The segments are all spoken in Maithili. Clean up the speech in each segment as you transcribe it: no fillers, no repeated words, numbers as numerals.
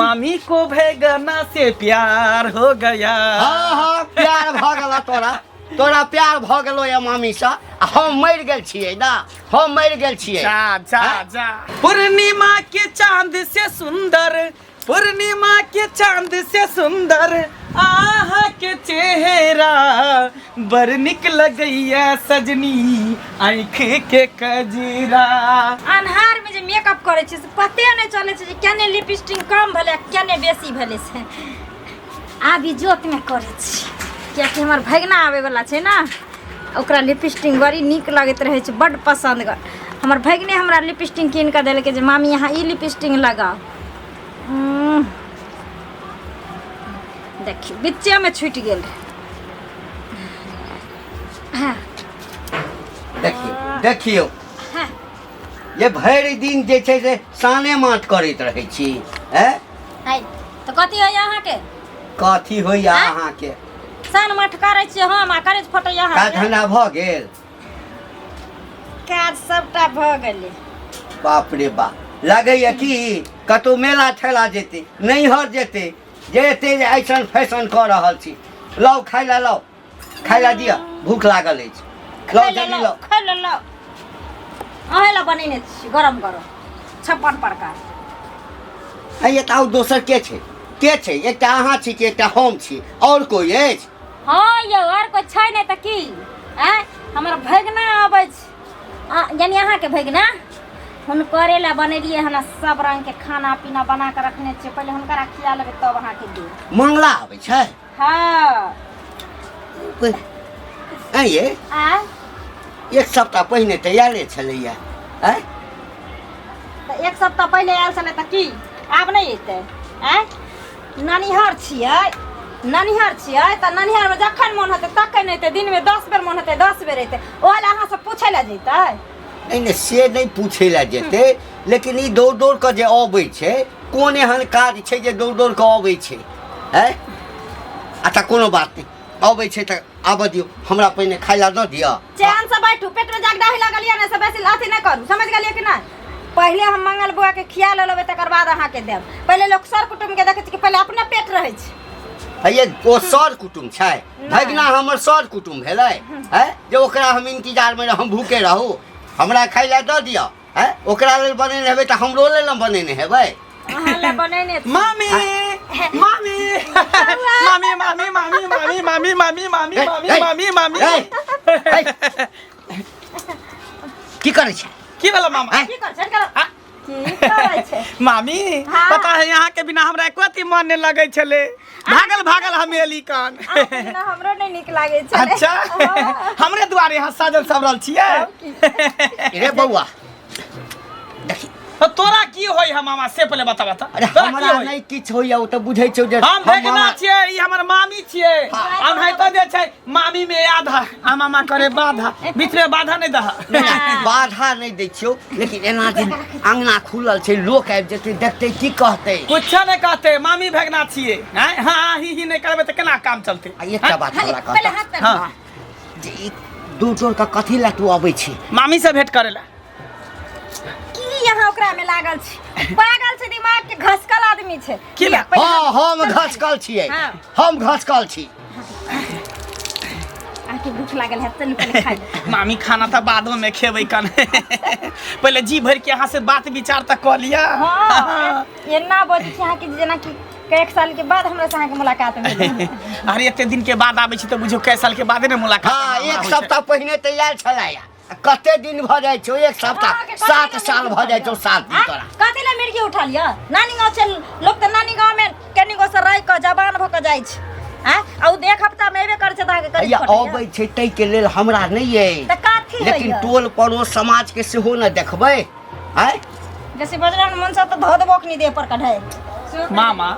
मामी को भैगना से प्यार हो गया। हाँ हाँ, प्यार भऽ गेल तोरा, तोरा प्यार भऽ गेलो या मामीसँ, आ हम मरि गेल छियै ना, हम मरि गेल छियै। जा जा। हाँ? जा। पूर्णिमा के चांद से सुंदर, पूर्णिमा के चांद से सुंदर आहा के चेहरा, बड़ निक लगैया सजनी आँख के कजरा। अन्हार में जे मेकअप करै छै से पते नहि चलै छै जे केने लिपस्टिक कम भेलै आ केने बेसी भेलै। से आब इजोत में करै छी, कियाकि हमर भगना आबैवला छै ने, ओकरा लिपस्टिक बड़ी नीक लगैत रहै छै, बड्ड पसन्द। हमर भगिने हमरा लिपस्टिक कीन कऽ देलकै जे मामी, अहाँ ई लिपस्टिक लगाउ। देखियौ, बिच्चेमे छुटि गेल रहै। हँ। देखियौ, देखियौ। हँ। जे भरि दिन जे छै से साने माट करैत रहै छी, हैं? है तऽ कथी होइए अहाँके? कथी होइया? आँय? अहाँके सान मठ करै छियै हम आ करै फोटो काज अहाँके। धंधा भऽ गेल? काज सबटा भऽ गेलै। बाप रे बाप, लगैया कि कतहु मेला ठेला जेतै, नैहर जेतै, जे एते जे ऐसन फैशन कऽ रहल छी। लाउ, खाय लए लाउ, खाय लए दिअ, भूख लागल अछि। लाउ। खाय लए। जल्दी। लाउ। लाउ। खाय लए लाउ, अहेँ लए बनेने छी गरम गरम 56 प्रकार। है, तऽ आओर दोसर के छै? के छै? एकटा अहाँ छी कि एकटा हम छी, आओर कोइ अछि? हँ यौ, आओर कोइ छै नहि तऽ की? आँय, हमर भगना अबै छै, यानी अहाँके भगना, हुनकरे लए बनेलियै हन। सब रंगके खाना पीना बना कऽ रखने छियै। पहिले हुनकरा खिया लेबै, तब अहाँके देब। मंगला आबै छै? हँ। आँय ये। आँय? एक सप्ताह पहिने तऽ आयले छलैया, आँय? तऽ एक सप्ताह पहिले आयल छलै तऽ की आब नहि एतै? आँय, ननिहर छियै, ननिहर छियै तऽ ननिहरमे जखन मोन हेतै तखन एतै। दिनमे 10 बेर मोन हेतै, 10 बेर एतै। ओहि लए अहाँसँ पूछै लए जैतै? नहि नहि, से नहि पूछै लए जेतै, लेकिन ई दौड़ दौड़ कऽ जे अबै छै, कोन एहन काज छै जे दौड़ दौड़ कऽ अबै छै, आँय? अच्छा, कोनो बात नहि, अबै छै तऽ आबऽ दियौ, हमरा पहिने खाय लए दऽ दिअ। चैन से बैठू। पेट में जाक डाही लागल या ने, से बेसी अथी नहि करू, समझ गेलियै कि नहि? पहिले हम मंगल बुआ के खिया लेबै, तकर बाद अहाँके देब। पहिले लोक सर कुटुम्ब के देखै छै कि पहिले अपने पेट रहै छै? हे, ओ सर कुटुम्ब छै? भगना हमर सर कुटुम्ब भेलै है जे ओकरा हम इंतजारमे हम भूखे रहू? हमरा खाय लए दऽ दिअ। है, ओकरा लेल बनेने हेबै तऽ हमरो लेल ने बनेने हेबै। अहाँ लए बनेने छी। मामी, मामी, मामी, मामी, मामी, मामी, मामी, मामी, मामी, हे, मामी, हे, मामी, मामी। हे, हे। की करै छै? की भेलै मामा? आँय? की कर छै? कर की करै छै? मामी। हाँ। पता है, यहाँ के बिना हमरा एको अथी मन नहीं लगे छले। भागल भागल हम एली कान। अहाँके बिना हमरो नहि नीक लागै छै। अच्छा, हमरे दुआरे यहाँ साजल सबरल छियै? रे बौआ, देखी। तो तोरा की होय है मामा, से पहले बता, बता। अरे, तोरा की हमरा होय? नहि किछु होइया, ओ तऽ बुझै छौ जे हम भेगना मामा- छियै, ई हमर मामी छियै। ओनाहितो जे छै मामी में आधा आ मामा करे बाधा, बीच में बाधा नहीं दहा। नहि, नहि, बाधा नहि दै छियौ, लेकिन एना जे अङ्गना खुलल छै, लोक आबि जेतै, देखतै, की कहतै? कुछो नहीं कहते, मामी भेगना छियै। आँय, हाँ ही ही नहीं करबै तऽ केना काम चलतै? आ एकटा बात हमरा पहिले कहता हाथ पैर। हाँ। जे ई दूर दूर के कथी लए तू अबै छी? मामी से भेंट करे ला। की यहाँ ओकरा में लागल छै? पागल छै, दिमाग के घसकल आदमी छै। की ला? पहिले हँ, हम घसकल छियै। हाँ। हम घसकल छी। अहाँके भूख लागल है, चलू पहिले खाइ ले। मामी, खाना तऽ बादो में खेबै कन, पहिले जी भर के अहाँ से बात विचार तऽ कऽ लिअ। हँ, एना बजै छी अहाँके जेनाकि कएक साल के बाद हमरा से अहाँके मुलाकात भेल। अरे, एते दिन के बाद आबै छी तऽ बुझियौ कै साल के बादे ने मुलाकात हँ, हमरा एक होइ छै। सप्ताह पहिने तैयार छलै, आ कते दिन भऽ जाइ छौ एक सप्ताह? अहाँके कथी 7 लए साल मिर्गी भऽ जाइ छौ, उठा 7 दिन लिअ? तोरा। कथी लए मिर्गी उठा लिअ? नानी गाँव छै, लोक तऽ नानी गाँव में कनिगो से रहि कऽ जवान भऽ कऽ जाइ छै। आँय, आ ओ एक हफ्ता में एबे करै छै तऽ अहाँके करीब हैया फटैया। अबै छै ताहिके लेल हमरा नहि अइ, तऽ कथी लेकिन होइया? टोल पड़ोस समाज के सेहो ने देखबै, आँय? जैसे बजरंग मन से तऽ धो देबो अखनी देह पर कढ़ाई। मामा,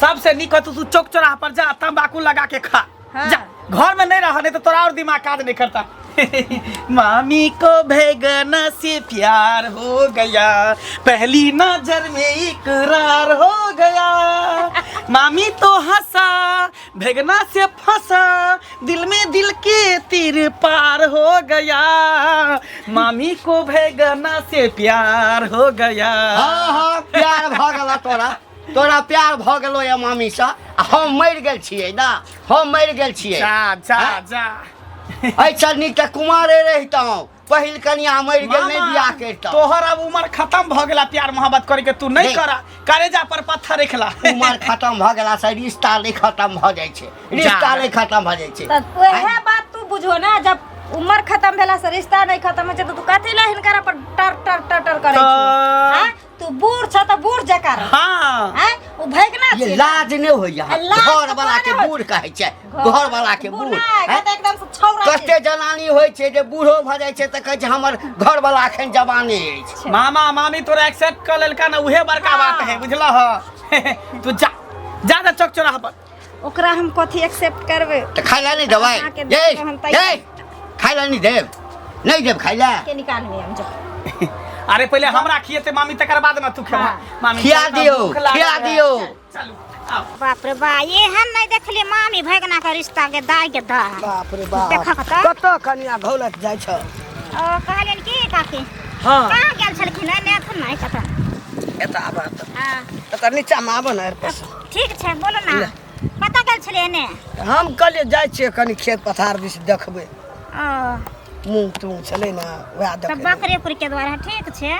सबसे नीक होतौ तू चौक चौराहा पर जा, तंबाकू लगा के खा। हाँ। जा, घर में नहीं रहा, नहीं तो तोरा और दिमाग काज नहीं करता। मामी को भेगना से प्यार हो गया, पहली नजर में इकरार हो गया। मामी तो हंसा, भेगना से फंसा, दिल में दिल के तीर पार हो गया। मामी को भेगना से प्यार हो गया। हँ हँ, प्यार भऽ गेल तोरा। तोरा प्यार भऽ गेलो या मामी से आ हम मरि गेल छियै ना, हम मरि गेल छियै। जा जा। आँय? जा। एहिसँ नीक तऽ कुमारे रहितहुँ, पहिल कनिया मरि गेल, नहि मामा, बियाह करितहुँ। तोहर अब उम्र खत्म भऽ गेला प्यार मोहब्बत करे के, तू नहीं नहीं। करा, करेजा पर पत्थर रखला। उमर खत्म भऽ गेला से रिश्ता नहि खत्म भऽ जाइ छै, रिश्ता नहि खत्म भऽ जाइ छै। तऽ वएह बात तू बुझो ना, जब उम्र खत्म भेला से रिश्ता नहीं खत्म होइ छै तऽ तू कथी ला हिनकरा पर टर टर टर टर करै तऽ- छी? आँय? तू बूढ़ छ तऽ बूढ़ जकाँ रह। हाँ। आँय? ओ भगना ये छै। लाज नहि होइया? आ लाज घर तऽ वाला के कोना बूढ़ कहै छै, घर वाला के बूढ़ नहि, हैं? तऽ एकदम से छौड़ा छै। कते जनानी होइ छै जे बूढ़ो भऽ जाइ छै तऽ कहै छै हमर घर वाला एखन जवाने अछि। मामा मामी तोरा एक्सेप्ट कर लेलका ना, उहे बड़का हाँ। बात है, बुझलह? तू जा जा जा चौक चौराहा पर। ओकरा हम कथी एक्सेप्ट करबै? तऽ खाय लए नहि देबै? अहाँके ये देख कऽ हम तैयार। ये खाय लए नहि देब? नहि देब खाय लए? के निकालबै हम जो। अरे पहिले हमरा खिएते मामी, तकर बाद ना तू खेबा। हाँ। मामी खिया चल ना, दियौ, भूख लागल खिया है। दियौ। चलू आओ। बाप रे बा, एहन नहि देखली मामी भगना के रिश्ता के दाय के दा। बाप रे बाप। देखऽ कतऽ? कतऽ कनिया घौलत जाइ छ? ओ कहलियनि की काकी? हाँ। कहाँ गेल छलखिन? नहि एखन नहि कतऽ। एतऽ आबऽ तऽ। हाँ। एतऽ नीचामे आबऽ ने अरिपस। ठीक छै, बोलो ना, कतऽ गेल छलियै एने? हम कहलियै जाइ छियै कनि खेत पथार दिस देखबै। ओ मूँग तूँग छलै ने, वएह तऽ देखै। बकरी उकरी के द्वारा। ठीक छै।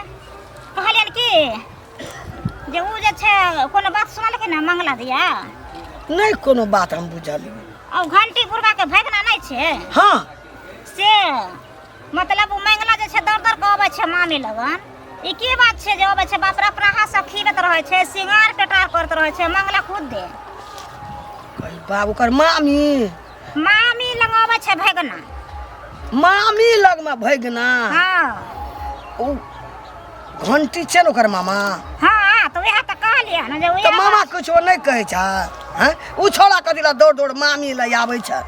कहलियनि की जे उ जे छै कोनो बात सुनलखिन ने मंगला दिया? नहि, कोनो बात हम बुझलियै। ओ घंटी बुढ़बा के भगना नहि छै? हाँ। से मतलब उ मंगला जे छै दौड़ दौड़ के अबै छै मामी लगन। ई की बात छै जे अबै छै? बाप रे, अपना हाथ से खीबैत रहै छै, सिंगार पेटार करैत रहै छै मंगला खुद दे। कही बाप, ओकर मामी? मामी लग अबै छै भगना। मामी लगमे भगना? हाँ। ओ घंटी छै ने ओकर मामा? हाँ, तऽ वएह तऽ कहलियै ने जे तऽ वएह। मामा किछो नहि कहै छै? हैं? ओ छौड़ा कथी लए दौड़ दौड़ मामी लए आबै छै?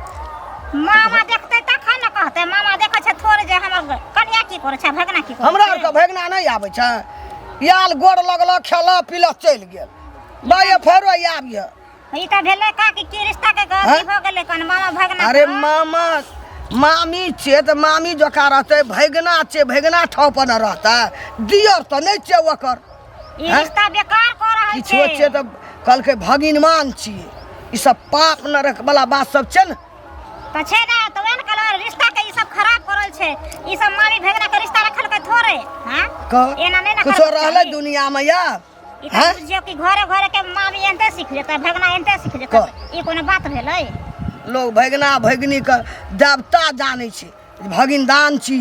मामा देखतै तखन ने कहतै। मामा देखै छै थोड़े जे हमर कनिया की करै छै, भगना की करै हमरा छै। आरके भगना नहि आबै छै? आयल, गोड़ लगलक, खेलक पीलक, चलि गेल। बाय, फेरो आबिय। ई तऽ भेलै काकी की रिश्ता के गलती हैं? भऽ गेलै कन मामा भगना अरे के? मामा मामी छियै तऽ मामी जकाँ रहतै, भगना छियै भगना ठाव पर ने रहतै। दियर तऽ नहि छियै ओकर। ई हैं? रिश्ता बेकार कऽ रहल किछो छै। छियै तऽ कहलकै भगिनमान छियै। ई सब पाप नरक वाला बात सब छै ने। तऽ छै ने, तऽ वएह ने कहलहुँ, रिश्ता के ई सब खराब करल छै। ई सब मामी भगना के रिश्ता रखलकै थोड़े? हाँ, कह एना नहि ने किछो करबाक रहलै चाही। दुनियामे या ई तऽ हैं? बुझियौ कि घरे घरे के मामी एनते सीख जेतै, भगना एनते सीख जेतै। कह। ई कोनो बात भेलै? लोग भगना भगिनीके देवता जानै छै, भगिनदान छी,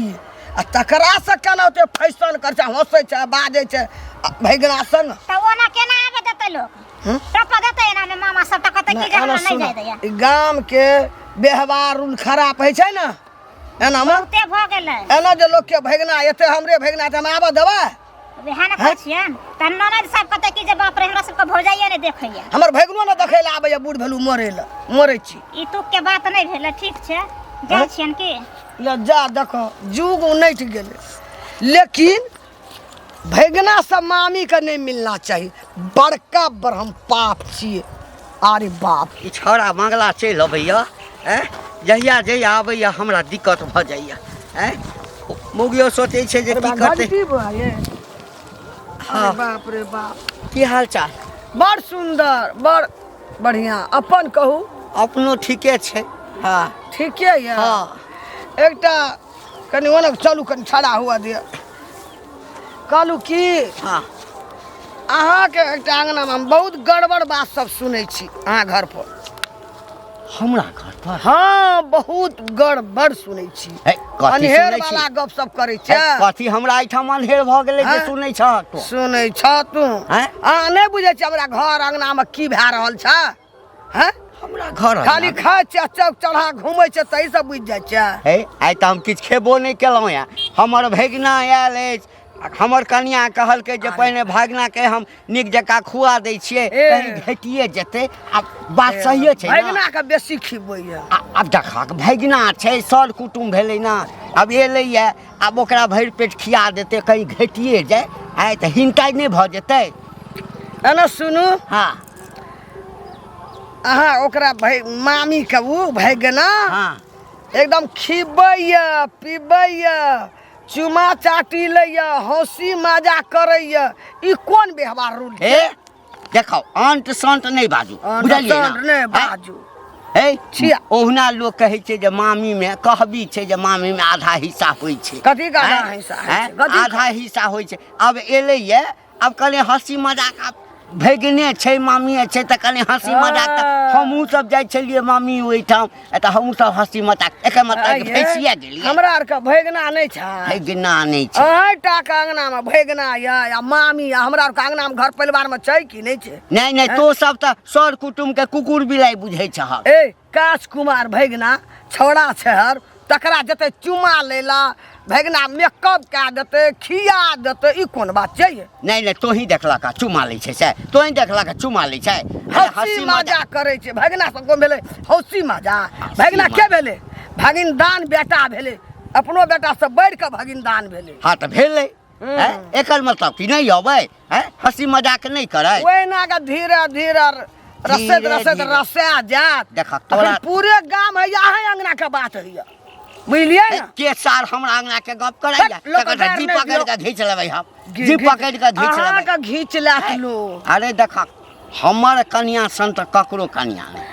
आ तकरासँ केना ओते फैशन करै छै, हँसै छै, बाजै छै आ भगिना संग? तऽ ओना केना आबे देतै लोक? हम्म? टप देतै एना मे मामा सब, तऽ कहतै कि जे एना हमरा नहि सुन, जाय दैया। ई गामके व्यवहार रूल खराब होइ छै ने एनामे। बहुते भऽ गेलै। एना जे लोकके भगिना एते, हमरे भगिना तऽ हम आबऽ देबै? वएह ने कहै छियनि, तऽ ननद सब कहतै कि जे बाप रे, हमरा सबके भौजाइए नहि देखैया। हमर भगिनो ने देखै लए आबैया, बूढ़ भेलू, मरै लए मरै छी। ई तुक के बात नहि भेलै। ठीक छै, जाइ छियनि की? ले जा देखो, जुग उनटि गेलै, लेकिन भगिना सब मामीके नहि मिलना चाही, बड़का ब्रह्म पाप छियै। अरे बाप। ई छौड़ा मंगला चलि अबैया, ऐं, जहिया जहिया आबैया हमरा दिक्कत भऽ जाइया। ऐं, मौगियो सोचै छै जे की करतै। घंटी बा ये। हाँ। अरे बाप रे बाप। की हाल चाल? बड़ सुंदर, बड़ बढ़िया, अपन कहू। अपनो ठीके छै, हँ। ठीके यऽ। हाँ। एकटा कनि ओना चलू, कनि ठड़ा हुआ दिअ। कहलू की, हाँ। अहाँके एकटा अङ्गनामे हम बहुत गड़बड़ बात सब सुनै छी अहाँ घर पर। हमरा घर पर? हाँ, बहुत गड़बड़ सुनै छी। हे, कथी अन्हेर सुनै छी? वाला गप सब करै छै। हे, कथी हमरा एहिठाम अन्हेर भऽ गेलै जे हैं? सुनै छह तू? सुनै छ तू? हैं? अहाँ नहि बुझै छी हमरा घर अङ्गनामे की भए रहल छै? हैं? हमरा घर खाली अङ्गनामे? खाइ छै, चौक चढ़ा घूमै छै, तही सब बुझि जाइ छै। हे, आइ तऽ हम किछु खेबो नहि केलहुँ हेँ। हमर भगिना आयल अछि आ हमर कनिया कहलकै जे पहिने भगिनाके हम नीक जकाँ खुआ दै छियै, ए। कहीं घटिए जेतै। आ बात सहिए छै ने? भगिना के बेसी खिबैया। आब देखक, भगिना छै, सर कुटुम भेलै ने, आब एलैए, आब ओकरा भरि पेट खिया देतै, कहीं घटिए जाय आइ तऽ हिनकाइ नहि भऽ जेतै? एना सुनू। हाँ। अहाँ ओकरा भै मामीके ओ भगिना हाँ एकदम खिबैया, पिबैया, चुमा चाटी लैया, हँसी मजा करैया, ई कोन व्यवहार रूल? हे, देखो अंट संट नहि बाजू बुझलियै ना? नहि हैं? बाजू हे छिया। ओहुना लोक कहै छै जे मामी मे कहबी छै जे मामी मे आधा हिस्सा होइ छै कथी के आधा हैं? हिस्सा होइ छै? हैं? कथी के? आधा हिस्सा होइ छै आब एलैये आब कने हँसी मजाक आब भगिने छै मामिए छै तऽ कने हँसी मजाक तऽ हमहूँ सब जाइ छलियै मामी ओहिठाम तऽ हमहूँ सब हँसी मजाक एकर मतलब आइये, भैंसिया गेलियै हमरा आरके भैगना नहि छै भगिना नहि छै अहीं टाके अङ्गनामे भैगना यऽ या मामी यऽ हमरा आरके अङ्गनामे घर परिवारमे छै कि नहि छै नहि नहि तो सब तऽ सर कुटुम्बके कुकुर बिलाइ बुझै छहक ए काश कुमार भैगना छौड़ा छहर तकरा जेतै चुमा लैला भैगना मेकअप कए देतै खिया देतै ई कोन बात छै ये? नहि नहि तोही देखलक चुमा लै छै से तोही देखलक चुमा लै छै अरे हँसी मजा करै छै भगना सब कोन भेलै हँसी मजा भगना के भेलै भगिनदान बेटा भेलै अपनो बेटा सब बढ़ि कऽ भगिनदान भेलै हँ तऽ भेलै हैं? एकर मतलब कि नहि अबै हैं? हँसी मजाक नहि करै ओहिना के धीरे धीरे रसैत धीरे रसैत धीरे। रसा जायत देखऽ, अखन तोरा- पूरे गाम है अहाँ अंगना के बात है बुझलियै ए, ने के सार हमरा अंगना के गप करैया लोक तकर तऽ गारि जी नहि पकड़ि दियौ। कऽ घीच लेबै हम जी पकड़ि कऽ घीच लेबै अहाँके घीच लेत लोक अरे देख हमर कनिया सन तऽ ककरो कनिया नहि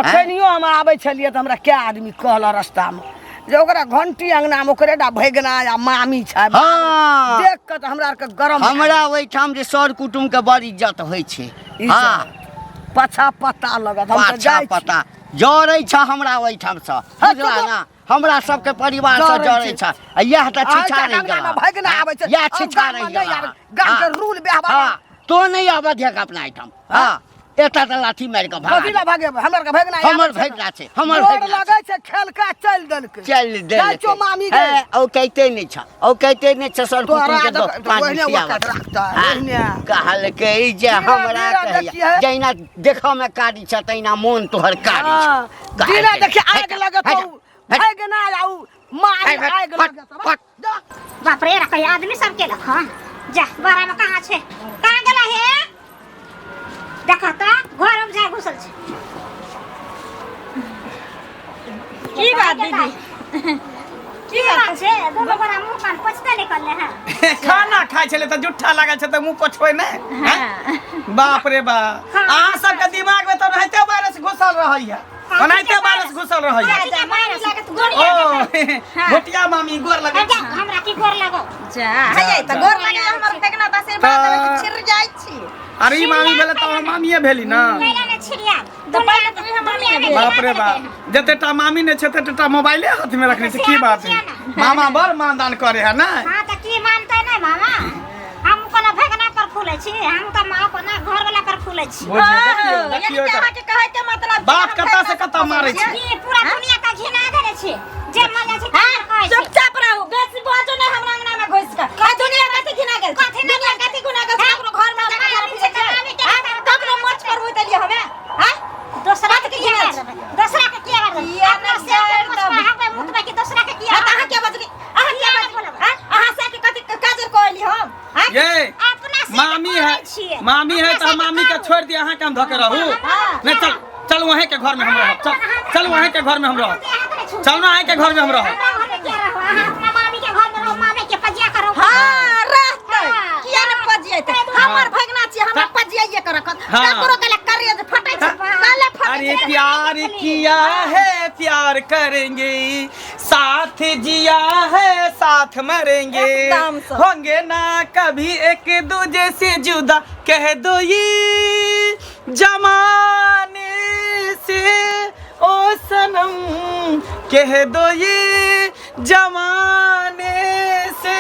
अखनियो हम आबै छलियै तऽ हमरा कए आदमी कहल रस्तामे जे ओकरा घंटी अंगनामे ओकरे टा भैगना या मामी छै हँ। देख कऽ तऽ हमरा आरके गरम भए हमरा ओहिठाम जे सर कुटुम्ब के बड़ इज्जत होइ छै ई हँ सब। पाछा पता लगत हम तऽ पाछा जाइ छी। पता जरै छ हमरा ओहिठाम सँ बुझला चुप। ना हमरा सबके परिवार सँ जरै जरै छै। छ आ इएह तऽ आइ छिछा तक रहि अंगनामे गेल भैगना आबै छै इएह हम छिछा गाममे रहि नहि गेल आबै। गामके रूल व्यवहार हँ तो नहि आबऽ दिहक अपना एहिठाम हँ एतऽ तऽ लाठी मारि कऽ भगा कथी लए भागेबै हमर के भैगना आबै हमर छै ने। भैगना छै हमर गोर भैगना छै। लगै छै खेल के चलि देलकै चल दे जाइ छौ मामी गे ओ कहते नहि छ ओ कहते नहि छ सर तोरा कुटुम के दो देख- पाँच ओहिने रुपया ओकरा राखतै, हाँ, ओहिने। कहलकै जे धीरे हमरा धीरे कहैया देखिहे। जहिना देखऽ मे कारी छ तहिना मोन तोहर कारी छ हाँ, कहलकै, दिने देखिए आगि हट, लगतौ हट, हट, भैगना आउ मार हट, आगि हट, लगतौ हट। जा। बाप रे रखै आदमी सब के लख जा बारा में कहाँ छै कहाँ गेला हे देख त घर में जाय घुसल छै की बात दीदी की बात छै दोनों गोरा मुंह कान पोछते निकलले हैं खाना खाइ छलै तऽ जुट्ठा लागल छै तऽ मुँह पोछबै नहि हैं? बाप रे बाप अहाँ सबके दिमाग में तऽ ओनाहिते वायरस घुसल रहैया ओनाहिते वायरस घुसल रहैया जा मामी लागत गोर ओ घोटिया मामी गोर लगै जा हमरा की गोर लगो जा हे तऽ गोर लगे हमर फेकना तऽ आशीर्वाद देबै तऽ छिर जाइ छी अरे ई मामी भेलै तऽ अहाँ मामिए भेली ना कैला ने छिड़िया तऽ पहिले तऽ उएह मामी ने भेल। बाप रे बाप जते टा मामी ने छै तते टा मोबाइले हाथ में रखने छै की बात है मामा बड़ मानदान करे है ना हां त की मानते नै मामा हम कोनो भगना पर फूलै छी हम तऽ माँ अपना घर वाला पर फूलै छी बुझियौ देखियौ यानी देखियौ कि एकर अहाँके कहै के मतलब बात कतऽ से कतऽ मारै छै ई पूरा दुनिया के घिना देने छी जे मजा छै तार कहै छै चुपचाप रहू बेसी बाजो नहि हमरा अंगना में घुसि कऽ आ दुनिया कथी घिना गेल कथी नहि दुनिया कथी घिना गेल ककरो घर में जाके मामी छै तऽ मामी के हाँ? ककरो मोच पर उतलियै हमे हाँ दोसरा के कथी किया घिना देबै दोसरा के किया देबै किया अपना नहि से गारि मुछ देबै? पर हकबै मुतबै कि दोसरा के किया हाँ, तऽ अहाँ के बजली अहाँ के बजली हाँ? अहाँ से के कथी काजर कहली हम हाँ? ये अपना से मामी है छियै मामी है अपना तो से मामी के करू। छोड़ दिया अहाँ के हम धोके रहू हाँ। नहीं चल चल वहीं के घर में हम रहब चल चल वहीं के घर में हम रहब चल ना अहीं के घर में हम रहब हमरा घर में किया रहू अहाँ अपना मामी के घर में रहू मामी के पजिया करू हाँ रहतै हाँ। किया ने पजियतै हमर भगना छी हमरा पजियाइए के रखत हाँ। ककरो गले करिए जे फटै छै गले फटै अरे छै प्यार किया है प्यार करेंगे साथ जिया है साथ मरेंगे एकदम से। होंगे ना कभी एक दूजे से जुदा कह दो ये जमाने से ओ सनम कह दो ये जमाने से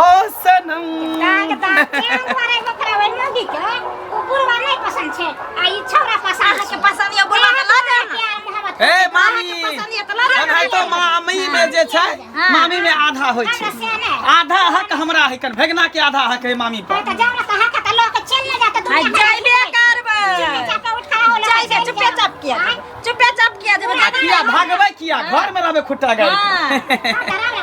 ओ सनम काग दा केहन मारे बकरा ओइ मौगी के ओ बुढ़वा नहि पसंद छै आ ई छौड़ा पसंद अहाँके पसंद यऽ बुढ़वा के लऽ जाउ ने। प्यार मोहब्बत ए मामी पसंद यऽ तऽ लऽ जाउ ने। एनाहितो मामी में जे छै मामी में आधा होइ हमरा छै से नहि आधा हक हमरा है कन भगना के आधा हक है मामी पर तऽ जाउ ने तऽ हक तऽ लऽ के चलि ने जात आ दुनिया जाइबे करबै जाके उठ खड़ा हो जाइबे चुपे चाप किया जेबै चुपे चाप किया जेबै आ किया भागबै किया घर में रहबै खुट्टा गाड़ हाँ। के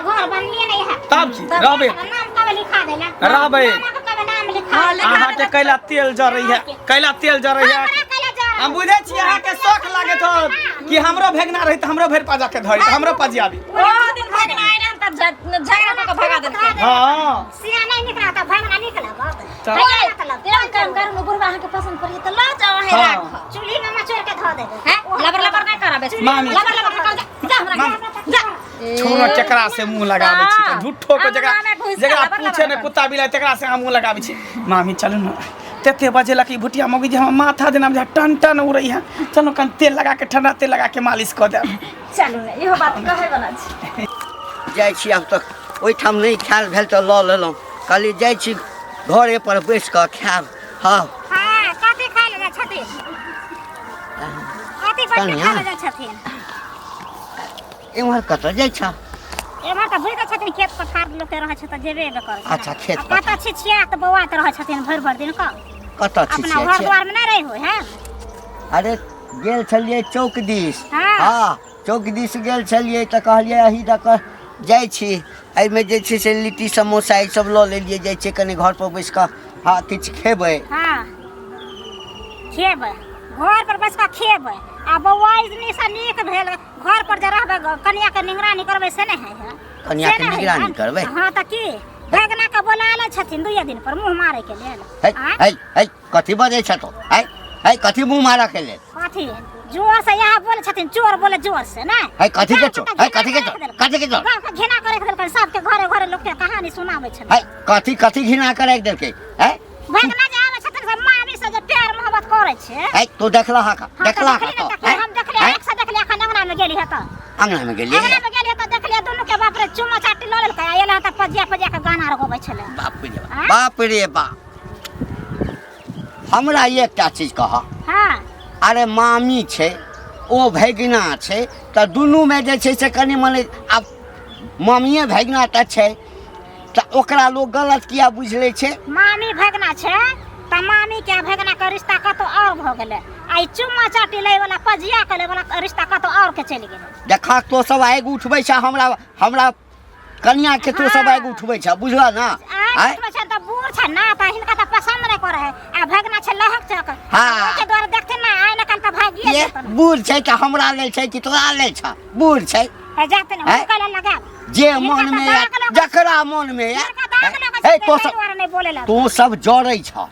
घर बनलिए नहीं है तब की रहबै नाम कब लिखा देला रहबै। मामा के कब नाम लिखा हाँ, देला? लिखा अहाँके कैला तेल जरै है कैला तेल जरै है हमरा कैला जरै हम बुझै छी अहाँके शौक लागैत होत कि हमरो भेगना रही तऽ हमरो भरि पाजा के धरी तऽ हमरो पजियाबी ओ दिन भगना आइ रहन तऽ झगड़ा कऽ के भगा देलकै हँ सिया नहीं निकला तो भगना निकला बाप तऽ है मतलब तेरा काम करू ने बुढ़वा अहाँके पसंद पड़ी तऽ लऽ जाओ अहें हाँ। राख चूल्ही में मचोड़ के धो देबै। हैं लबर लबर नहि कराबे मामी। लबर लबर कर जा जा हमरा मामी। जा छोड़ो केकरा से मुंह लगाबै छी तऽ झूठो के जकरा अंगना में घुसि कऽ जकरा लबर लबर पूछे ने कर। कुत्ता बिलाइ तकरा से अहाँ मुंह लगाबै छी। मामी चलू ने, तते बजेलक ई भुटिया मौगी जे हमर माथा जेना बुझा टन टन उड़ै है। चलू कन तेल लगा के, ठंडा तेल लगा के मालिश कऽ देब। चलू ने, इहो बात कहै वाला छै। जाइ छी आब तऽ ओहिठाम नहि खायल भेल तऽ लऽ लेलहुँ, कहलियै जाइ छी घरे पर बैस कऽ खायब। हँ हँ, कथी खाय लए जाइ छथिन? कथी बैठ के कनिया। खाय लए जाइ छथिन? एम्हर कतऽ जाइ छह? एम्हर तऽ बुझिते छथिन, खेत पथार लोकके रहै छै तऽ जेबे एबे करै छै। अच्छा, खेत आ कतऽ छिछिया तऽ बौआइत रहै छथिन भरि भरि दिन कऽ? कतऽ अपना छिछिया घर छै? दुआरमे नहि रहै होइ है। अरे गेल छलियै चौक दिस। हाँ। हँ, चौक दिस गेल छलियै तऽ कहलियै अही दऽ कऽ जाइ छी, एहिमे जे छै से लिट्टी समोसा ई सब लऽ लेलियै, जाइ छियै कनि घर पर बैस कऽ हँ किछु खेबै। हाँ, खेबै, घर पर बैस कऽ खेबै। आ बौआ निसँ नीक भेल घर पर जे रहबै, कनिया के निगरानी करबै से नहि है? कनिया से के नहि है? निगरानी करबै? हाँ तऽ की भगना के बोला लै छथिन दुइये दिन पर मुँह मारे के लेल? है आँय? है है, कथी बजै छ तो? है है, कथी मुँह मारऽ के लेल? कथी जोर से यहाँ बोले छथिन? चोर बोले जोर से ने। है कथी के गाँव चोर? के है कथी के घृणा चोर? करि देलकै। कथी के चोर? गाँव के घृणा करे के देलकै, सबके घरे घरे लोक के कहानी सुनाबै छलै। है कथी कथी घृणा करे के देलकै? है भगना जे आबै छथिन से मामी से जे प्यार मोहब्बत करै छै। है तू देखला हा का? हाँ, तऽ देखला हा देखली तो? ने, देखली, हम देखली, है एक से देखली। अखन अंगना में गेली है तऽ अंगना में गेलियै? अंगना में गेली तऽ देखलियै दुनू के बाप रे चुमा चाटी लऽ लेलकै आ एलै तऽ पजिया पजिया के गाना आर गबै छलै। बाप रे बाप, आँय? बाप रे बाप, हमरा एकटा चीज कह। हाँ। अरे मामी छै, ओ भगिना छै, तऽ दुनूमे जे छै से कनि मनि आब मामिए भगिना तऽ छै, तऽ ओकरा लोक गलत किया बुझि लै छै? मामी भगना छै तऽ मामी के भगना के रिश्ता कतौ और भऽ गेलै आ ई चुम्मा चाटी लै वाला पजिया के लै वाला रिश्ता कतौ और के चलि गेलै। देखा, तो सब आगि उठबै छै हमरा, हमरा कनिया के तो सब आगि उठबै छै, बुझल ना? आइ आँय? उठबै छै तऽ बूढ़ छै ना, तऽ हिनका तऽ पसंद नहि करै है आ भगना छै लहक चक। हाँ। ओहिके दुआरे देखथिन ना, आइ न काल्हि तऽ भागिए ये जेतन। बूढ़ छै तऽ हमरा लेल छै कि तोरा लेल छै? बूढ़ छै। हे जाते ने आँय? हुनका लेल लगायब। जे हिनका मन तऽ में दाग आयत, लगै। जकरा मन में आयत। हिनका दाग लगै हे छै, तो ताहि सब दुआरे नहि बोले लगै। तू सब जरै छ।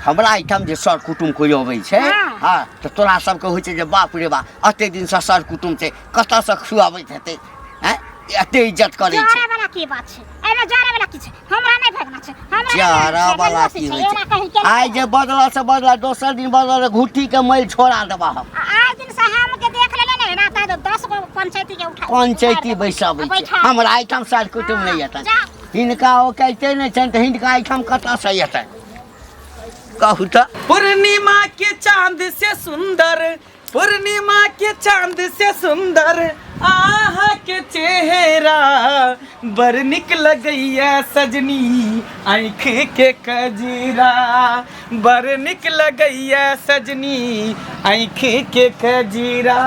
हमरा एहिठाम जे सर कुटुम कोइ अबै छै, हाँ। हाँ, तऽ तोरा सबके होइ छै जे बाप रे बाप, एते दिनसँ सर कुटुम छै, कतऽसँ खुआबैत हेतै? हैं, एते इज्जत करै छै। जरे वाला की बात छै एहिमे? जरे वाला की छै? हमरा नहि भागना छै, हमरा नहि जरा भागना छै, वाला बदमाशी की छै, होइ एना कहीं छै? केना? आइ जे बदल से बदल, दोसर दिन बदल, घुट्ठी के मैल छोड़ा देबा हम। आ आइ दिन से हम के देख लेले ने ना तऽ 10 गो पंचायती के उठा पंचायती बैसाबै छै। बैठा। हमरा एहिठाम सर कुटुम नहि हाँ, एतनि। जा। हिनका ओ कहिते नहि छनि तऽ हिनका एहिठाम कतऽसँ एतनि, कहू तऽ? पूर्णिमा के चांद से सुंदर, पूर्णिमा के चांद से सुंदर आहा के चेहरा, बड़ निक लगैया सजनी आँख के कजरा, बड़ निक लगैया सजनी आँख के कजरा।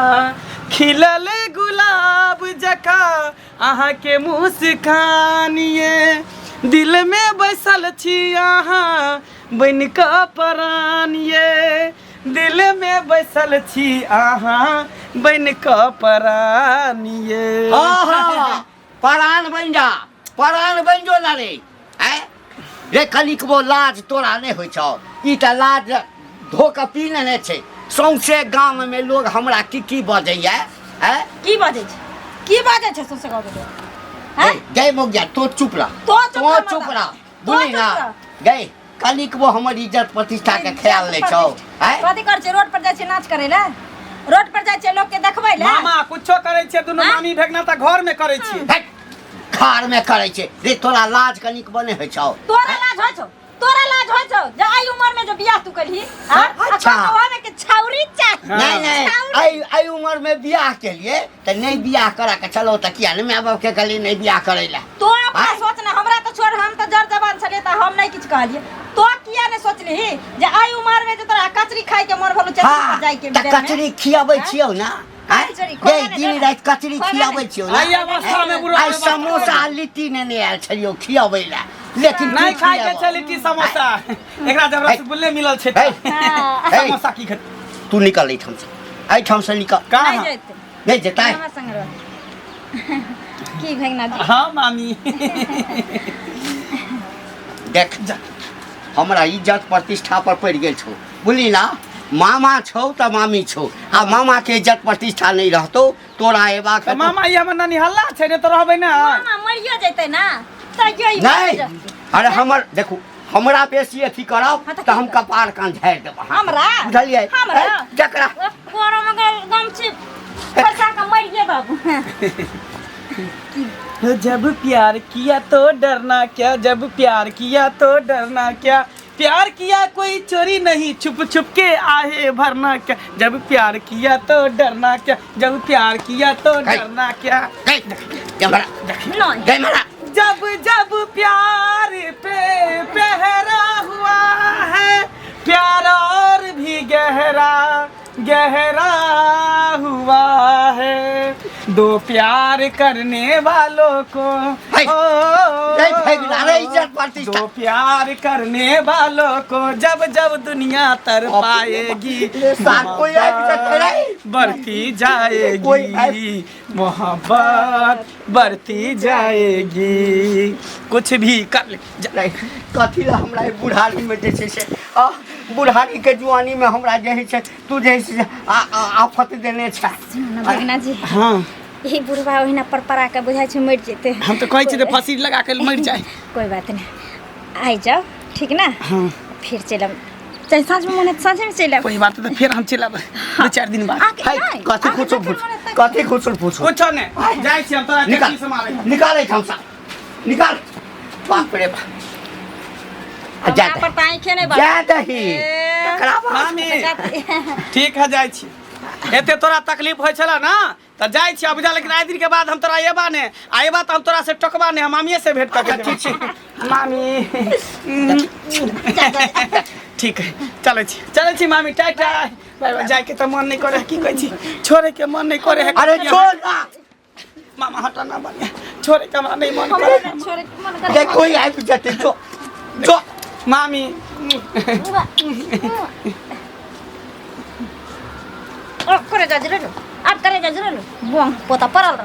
खिलल गुलाब जकाँ अहाँके मुस्कान ये, दिल में बैसल छी अहाँ बनि कऽ परान ये, दिल में बैसल छी अहाँ बनि कऽ परान ये। हाँ, परान बनि जा, परान बनि जो ना रे। आँय रे, कनिकबो लाज तोरा नहि होइ छौ? ई तऽ लाज धो कऽ पी लेने छै। सौंसे गाममे लोग हमरा की की बजैया? आँय? की बजै छै, की बजै छै सौंसे गाँव के लोग? हैं? गै मौगिया, तो चुप रह। तो चुप तो रह, चुप मर्दा। रह। तो बुझली चुप ना रह। गै, कनिकबो हमर इज्जत प्रतिष्ठा के ख्याल नहि छौ? आँय? कथी करै छै? रोड पर जाइ छै नाच करै लए? रोड पर जाइ छै लोक के देखबै लए? मामा, कुछो करै छियै दुनू हाँ? मामी भेगना तऽ घर में करै छियै। हट, घर में करै छै रे। तोरा लाज कनिकबो नहि होइ छौ? तोरा लाज होइ छौ? तोरा लाज होइ छौ जे एहि उमर में जे बियाह तू केलही? हाँ? अच्छा। आ कहबै कि छौरी चाही। नहीं नहीं, एहि एहि उम्र में बियाह के लिए तऽ नहि बियाह करा के चलो तऽ किया नहि माय बाप के कहली नहि बियाह करै लए? तो अपना आँय? सोच ने, हमरा तऽ छोड़, हम तऽ जर जवान छलियै तऽ हम नहि किछु कहलियै। तो किया नहि सोचलिही जे एहि उमर में जे तोरा कचरी खाय के मन भेलौ चचरी हाँ पर जाय के तऽ बेर में? कचरी खियाबै आँय? छियौ ना? आँय? कचरी गै, खोला ने, दिन दे। राति कचरी खोला ने। खियाबै छियौ ना? एहि अवस्था में बुढ़वा आइ समोसा आ लिट्टी नेने आयल छलियौ खियाबै लए, लेकिन नहीं तू खाय के खियाबऽ। छै लिट्टी समोसा। एकरा जब रसगुल्ले मिलल छै हे, तऽ हे, समोसा की खेतै? तू निकल एहिठाम से, एहिठाम से निकल। नहि कहाँ जेतै। नहि जेतै? हमरा संग रह की भगना जी? हाँ मामी। देख जा। हमरा इज्जत प्रतिष्ठा पर पड़ि गेल छौ बुझली ना। मामा छौ तऽ मामी छौ, आ मामा के इज्जत प्रतिष्ठा नहि रहतौ तोरा एबाक तऽ मामा ई हमर ननिहल्ला छै ने, तऽ रहबै ने। मामा मरियो जेतै ना तैयो ई नहि मरि जेतै। अरे हमर देखू, हमरा बेसी अथी करब हाँ, तऽ तऽ हम की कपार कान झाड़ि देब अहाँके। हमरा? बुझलियै? हमरा? ए, जकरा ओ कोरो में गमछी फंसा के मरि गेल बाबू। जब प्यार किया तो डरना क्या, जब प्यार किया तो डरना क्या, प्यार किया कोई चोरी नहीं, छुप छुप के आहे भरना क्या, जब प्यार किया तो डरना क्या, जब प्यार किया तो गई। डरना क्या। गई, गई, नहीं। गई मारा। जब जब प्यार पे पहरा हुआ है, प्यार और भी गहरा गहरा हुआ है, दो प्यार करने वालों को है। ओ, नहीं, भाई, अरे इज्जत प्रतिष्ठा। दो प्यार करने वालों को जब जब दुनिया तर पाएगी, ले साथ कोई आबि जेतै रे। बढ़ती कोई जाएगी मोहब्बत, बढ़ती जाएगी, कुछ भी कर ले नहीं, कथी ला हमरा ई बुढ़ारी में जे छै से आ बुढ़ारी के जुआनी में हमरा जे है से तू जे है से आफत देने छै। सुनू ना भगना जी, हाँ ई बुढ़वा ओहिना परपरा के बुझाइ छै मरि जेतै। हम तऽ कहै छी जे फांसी लगा के मरि जाए। कोई बात नहीं, आइ जाओ ठीक ना। हाँ। फिर चलब, चाहे साँझ में मन है साँझ में चलब। कोई बात नहीं, फिर हम चलब 2-4 दिन बाद। आके है, नहि, कथी आके खुसुर जखन फुसुर, मन हेतै- कथी खुसुर फुसुर? कुछो नहीं, जाइ छी हम तोरा निकाल चटनी से मारै। निकाल एहिठामसँ, निकाल। बाप रे बाप, आ जा हमरा पर तऽ आँखे नहि जा दही ए, तकरा बाद मामी ठीक है, जाइ छी। एते तोरा तकलीफ होइ छला ना तऽ जाइ छी अब जा, लेकिन आइ दिन के बाद हम तोरा एबा ने, आ एबा तऽ हम तोरा से टोकबा ने, हम मामिए से भेंट करके ठीक छै मामी। ठीक है, चलै छी, चलै छी मामी, टाटा बाय बाय। जाइके तऽ मन नहि करे, की कहै छी, छोड़े के मन नहि करे है। अरे छोड़ ना मामा, हटा ना, बढ़िया छोड़े के हमरा नहीं मन करे। छोड़े के मन करे। देख कोई आबि जेतै, जो जो। मामी ओ करे जा जरूर, अब करे जा जरूर, बोंग पोता पड़ल रह।